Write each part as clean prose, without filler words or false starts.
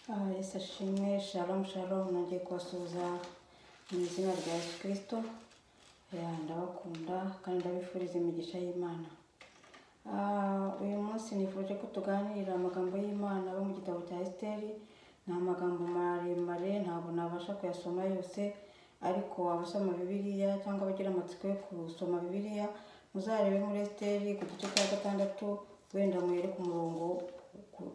Yesu ashimwe. Shalom shalom, nongeye kubasuhuza mu izina rya Yesu Kristo. Ndabakunda kandi ndabifuriza imigisha y'Imana. Uyu munsi nifuje ko tuganira amagambo y'Imana aba mu gitabo cya Esiteri. Ni amagambo maremare, ntabwo nabasha kuyasoma yose, ariko abasoma Bibiliya cyangwa abagira amatsiko yo gusoma Bibiliya muzarebe muri Esiteri ku gice cya 6, wenda muhere ku murongo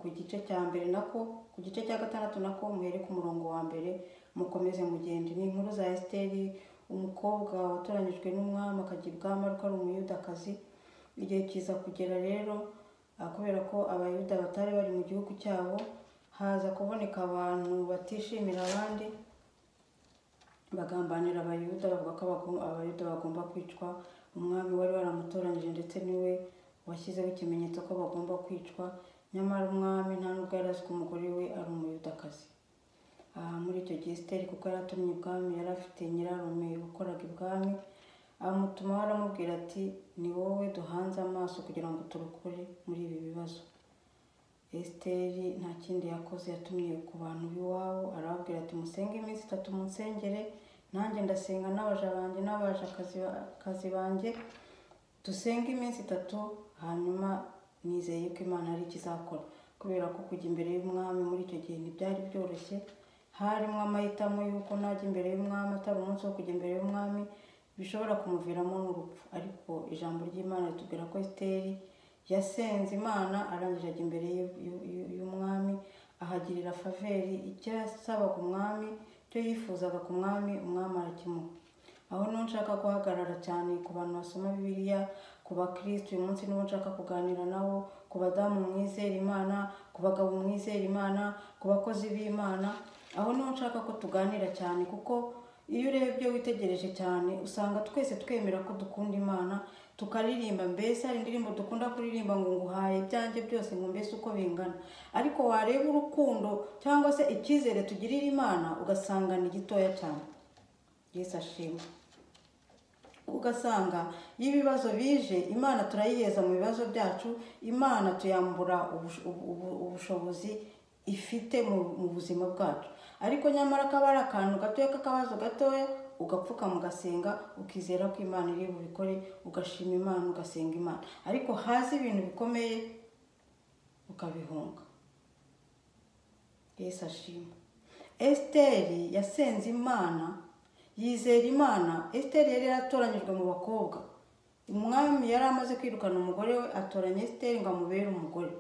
ku gice cya mbere, nako ku gice cya 6 nako muhere ku murongo wa mbere, mukomeze mugende. Ni inkuru za Esiteri, umukobwa watoranyijwe n'umwami akajya ibwami ariko ari umuyudakazi. Igihe kiza kugera rero, kubera ko abayuda batari bari mu gihugu cyabo, haza kuboneka abantu batishimira abandi, bagambanira abayuda, bavuga ko abayuda bagomba kwicwa. Umwami wari waramutoranyije ndetse niwe washyizeho ikimenyetso ko bagomba kwicwa, nyamara umwami nta nubwo yari azi ko umugore we ari umuyudakazi. Muri icyo gihe Esiteri, kuko yari atumye ibwami, yari afite nyirarume wakoraga ibwami, amutumaho aramubwira ati: "Ni wowe duhanze amaso kugira ngo turokore muri ibi bibazo." Esiteri nta kindi yakoze, yatumye ku bantu b'iwabo, arababwira ati: "Musenge iminsi 3, munsengere, nanjye ndasenga n'abaja banjye n'abajakazi banjye, dusenge iminsi 3, hanyuma nizeye ko Imana ari ikizakora." Kubera ko kujya imbere y'umwami muri icyo gihe ntibyari byoroshye, harimo amahitamo y'uko najya imbere y'umwami atari umunsi wo kujya imbere y'umwami, bishobora kumuviramo n'urupfu. Ariko ijambo ry'Imana ritubwira ko Esiteri yasenze Imana, arangije ajya imbere y'umwami, ahagirira faveur. Icyo yasabaga umwami, icyo yifuzaga ku mwami, umwami arakimuha. Aho niho nshaka guhagarara cyane ku bantu basoma Bibiliya, ku bakristo uyu munsi nibo nshaka kuganira nabo, ku badamu mwizera Imana, ku bagabo mwizera Imana, ku bakozi b'Imana. Aho niho nshaka ko tuganira cyane, kuko iyo urebye witegereje cyane usanga twese twemera ko dukunda Imana, tukaririmba. Mbese hari indirimbo dukunda kuririmba ngo nguhaye ibyanjye byose, ngo mbese uko bingana, ariko wareba urukundo cyangwa se icyizere tugirira Imana ugasanga ni gitoya cyane. Yesu ashimwe. Ugasanga iyo ibibazo bije, Imana turayiheza mu bibazo byacu, Imana tuyambura ubushobozi ifite mu buzima bwacu. Ariko nyamara kaba ari akantu gatoya k'akabazo gatoya, ugapfuka mugasenga, ukizera ko Imana iri bubikore, ugashima Imana, ugasenga Imana. Ariko haza ibintu bikomeye ukabihunga. Yesu ashimwe. Esiteri yasenze Imana, yizera Imana. Esiteri yari yaratoranyijwe mu bakobwa. Umwami yari amaze kwirukana umugore we, atoranya Esiteri ngo amubere umugore.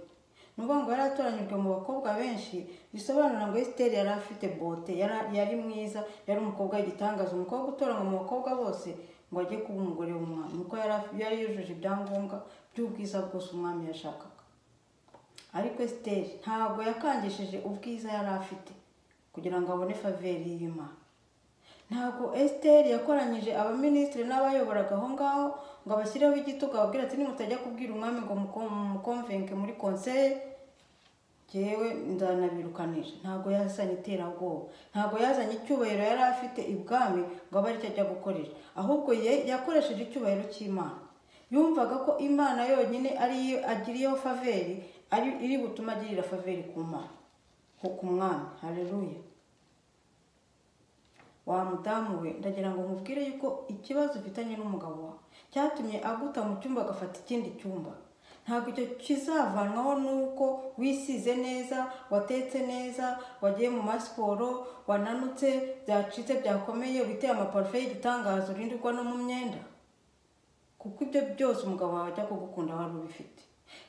Ni ukuvuga ngo yari atoranyijwe mu bakobwa benshi, bisobanura ngo Esiteri yari afite beauté, yari mwiza, yari umukobwa w'igitangaza, umukobwa utoranywa mu bakobwa bose ngo ajye kuba umugore w'umwami, nuko yari yujuje ibyangombwa by'ubwiza bwose umwami yashakaga. Ariko Esiteri ntabwo yakangishije ubwiza yari afite kugira ngo abone faveur y'Imana. Ntabwo Esiteri yakoranyije abaminisitiri n'abayoboraga aho ngaho ngo abashyireho igitugu, ababwira ati: "Nimutajya kubwira umwami ngo muconvainque muri conseil, jyewe nzanabirukanisha." Ntabwo yazanye iterabwoba, ntabwo yazanye icyubahiro yari afite ibwami ngo abe aricyo ajya gukoresha, ahubwo yakoresheje icyubahiro cy'Imana. Yumvaga ko Imana yonyine ariyo agiriyeho faveur, ari iri butume agirira faveur ku Mana, ku mwami. Haleluya. Wa mudamu we, ndagira ngo nkubwire yuko ikibazo ufitanye n'umugabo wawe cyatumye aguta mu cyumba agafata ikindi cyumba, ntabwo icyo kizavanwaho n'uko wisize neza, watetse neza, wagiye mu masiporo, wananutse byacitse byakomeye, witeye amaparufe y'igitangaza, urindirwa no mu myenda, kuko ibyo byose umugabo wawe ajya kugukunda wari ubifite.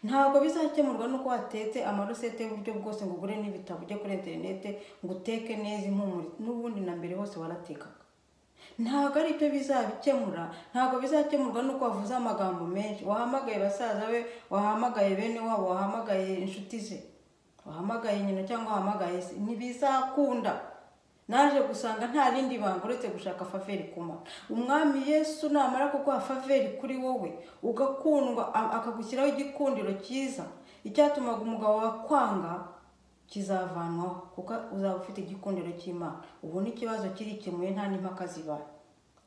Ntabwo bizakemurwa n'uko watetse amarecettes y'uburyo bwose, ngo ugure n'ibitabo, ujye kuri interinete ngo uteke neza impumuro, n'ubundi na mbere hose waratekaga. Ntabwo ari byo bizabikemura. Ntabwo bizakemurwa n'uko wavuze amagambo menshi, wahamagaye basaza be, wahamagaye bene wabo, wahamagaye inshuti ze, wahamagaye nyina cyangwa wahamagaye se. Ntibizakunda. Naje gusanga nta rindi banga uretse gushaka faveur ku Mana. Umwami Yesu namara kuguha faveur kuri wowe, ugakundwa, akagushyiraho igikundiro cyiza, icyatumaga umugabo wakwanga kizavanwaho, kuko uzaba ufite igikundiro cy'Imana. Ubu n'ikibazo kirikemuye, nta n'impaka zibaye.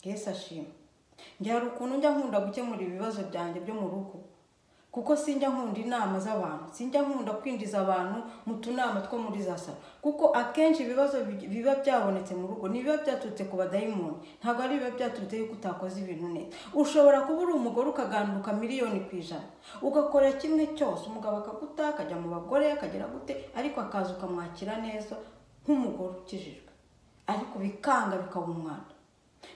Yesu ashimwe. Njye hari ukuntu njya nkunda gukemura ibibazo byanjye byo mu rugo. Kuko sinjya nkunda inama z'abantu, sinjya nkunda kwinjiza abantu mu tunama two muri za salo, kuko akenshi ibibazo biba byabonetse mu rugo ni biba byaturutse ku badayimoni, ntabwo ari biba byaturutse yuko utakoze ibintu neza. Ushobora kuba uri umugore ukaganduka 1,000,000%, ugakora kimwe cyose, umugabo akaguta, akajya mu bagore, akagera gute, ariko akaza ukamwakira neza nk'umugore ukijijwe, ariko bikanga bikaba umwanda.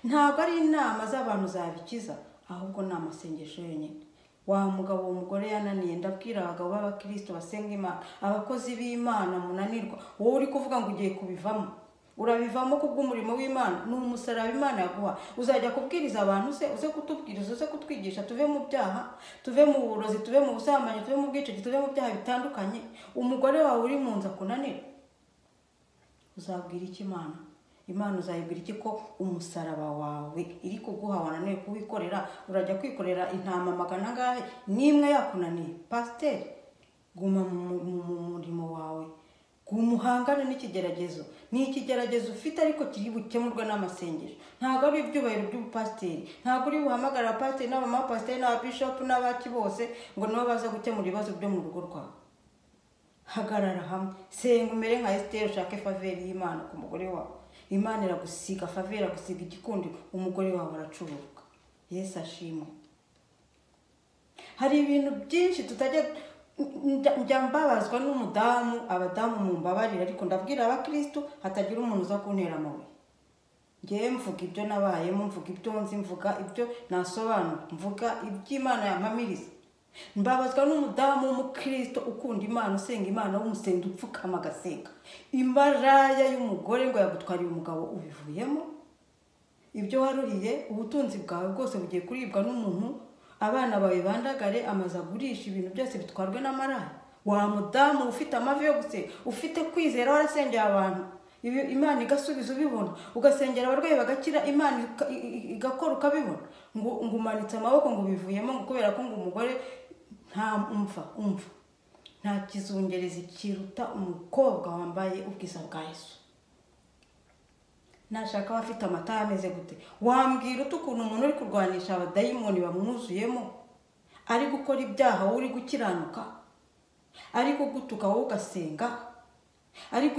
Ntabwo ari inama z'abantu zabikiza, ahubwo ni amasengesho yonyine. Wa mugabo umugore yananiye, ndabwira abagabo b'abakristo basenga Imana, abakozi b'Imana munanirwa, wowe uri kuvuga ngo ugiye kubivamo, urabivamo kubw'umurimo w'Imana, ni umusaraba Imana yaguha. Uzajya kubwiriza abantu se, uze kutubwiriza, uze kutwigisha tuve mu byaha, tuve mu burozi, tuve mu busambanyi, tuve mu bwicanyi, tuve mu byaha bitandukanye. Umugore wawe uri mu nzu akunanira, uzabwira iki Imana? Imana uzayibwira iki ko umusaraba wawe iri kuguha wananiwe kuwikorera? Urajya kwikorera intama magana angahe n'imwe yakunaniye? Pasiteri, guma mu murimo wawe, guma uhangane n'ikigeragezo. Ni ikigeragezo ufite ariko kiri bukemurwe n'amasengesho. Ntabwo ari ibyubahiro by'ubupasiteri, ntabwo uri buhamagara abapasiteri n'abamapasiteri n'ababishopu n'abaki bose ngo nibo baza gukemura ibibazo byo mu rugo rwawe. Hagarara hamwe, senga, umere nka Esiteri, ushake faveri y'Imana ku mugore wawe. Imana iragusiga faveri, iragusiga igikundiro, umugore wawe aracururuka. Yesu ashimwe. Hari ibintu byinshi tutajya, njya mbabazwa n'umudamu, abadamu mumbabarira, ariko ndabwira abakristo hatagira umuntu uza kuntera amabuye. Ngewe mvuga ibyo nabayemo, mvuga ibyo nzi, mvuga ibyo nasobanura, mvuga iby'Imana yampamiriza. Mbabazwa n'umudamu w'umukristo ukunda Imana, usenga Imana, w'umusenga upfukama agasenga. Imbaraya y'umugore ngo yagutwariye umugabo, ubivuyemo. Ibyo waruriye, ubutunzi bwawe bwose bugiye kuribwa n'umuntu, abana bawe bandagare, amazu agurisha, ibintu byose bitwarwe n'amaraya. Wa mudamu ufite amavi yo gusenga, ufite kwizera, warasengeye abantu, Imana igasubiza ubibona, ugasengera abarwayi bagakira, Imana igakora ukabibona, ngo umanitse amaboko ngo bivuyemo, ngo kubera ko ngo umugore nta umva nta kizungerezi kiruta umukobwa wambaye ubwiza bwa Yesu. Nashaka abafite amata ameze gute? Wambwira ute ukuntu umuntu uri kurwanisha abadayimoni bamwuzuyemo, ari gukora ibyaha, wowe uri gukiranuka, ari kugutuka wowe ugasenga, ari